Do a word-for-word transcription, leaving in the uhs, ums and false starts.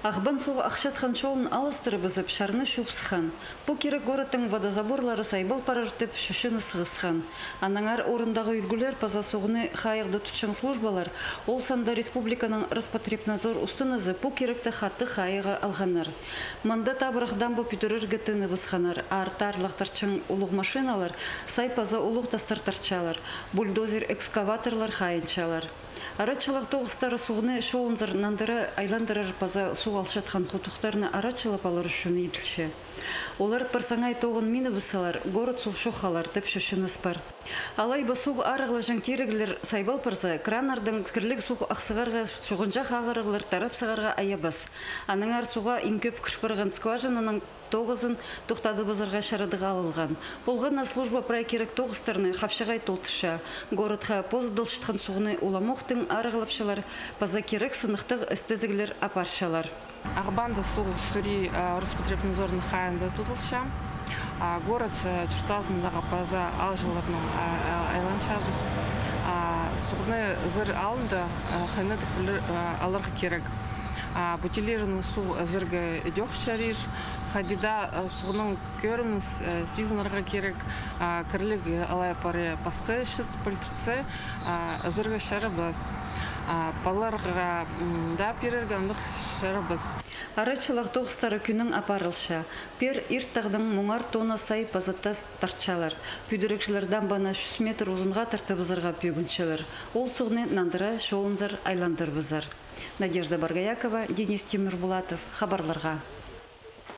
Ағбан суғ ахчатхан чолын алыстырыбызып, чарны чуп сыххан. Пу кирек городтың водозаборлары сайбал парар тіп чӱчӱні сығысхан. Аннаңар орындағы ӱлгӱлер паза суғны хайығда тутчаң службалар, ол санда республиканың Роспотребнадзор устынызы пу киректі хатығ хайығға алғаннар. Мында табырах дамба пӱдірерге тыныбысханнар, артарлығ тартчаң улуғ машиналар сай паза улуғ тастар тартчалар, бульдозер-экскаваторлар хайынчалар. Арачылығ тоғыстары суғны чолынзар нандыра айландырар паза суғ алчатхан хутухтарны арачылап алар ӱчӱн иділче. Олар пір саңай тоғын минібіссалар, город суғ чох халар тіп чӱчӱністер. Алай ба суғ арығлаҷаң тиріглер сайбал парза, краннардаң кірліг суғ ах сығарға, чуғынҷах ағырығлар тарап сығарға айабас. Аннаңар суға иң кӧп кір парған скважинаның тоғызын тохтадыбызарға чарадығ алылған. Полған на служба прай кирек тоғыстарны хапчағай толтырча. Городха позыдылчатхан суғны уламохтың арығлапчалар, паза кирек сыныхтығ істезіглер апарчалар. Ағбанда суғ сӱри, а, Роспотребнадзорның хайиинда тудылча. А, город, а, чуртазындағы паза аалҷыларнаң, а, а, айланчабыс. А, суғны ызар алында, а, хайнадып, а, аларға кирек. А, бутилированный суғ ызарға идӧк чарир. Хайди даа, а, суғның кӧрімін, а, сизінерге кирек. А, кірліг, а, алай парир, пасха чіс пілдіртсе, а, ызарға чарабас. А, палаларға, м, даа пирерге андағ чарабас. Арачылығ тоғыстары кӱннең апарылча. Пеер ирт тағдаң муңар тонна сай паза тас тартчалар. Пӱдірігҷілер дамбаны чӱс метр узунға тартыбызарға пӧгінчелер. Ол суғны нандыра чолынзар айландырыбызар. Надежда Боргоякова, Денис Тимирбулатов, хабарларға.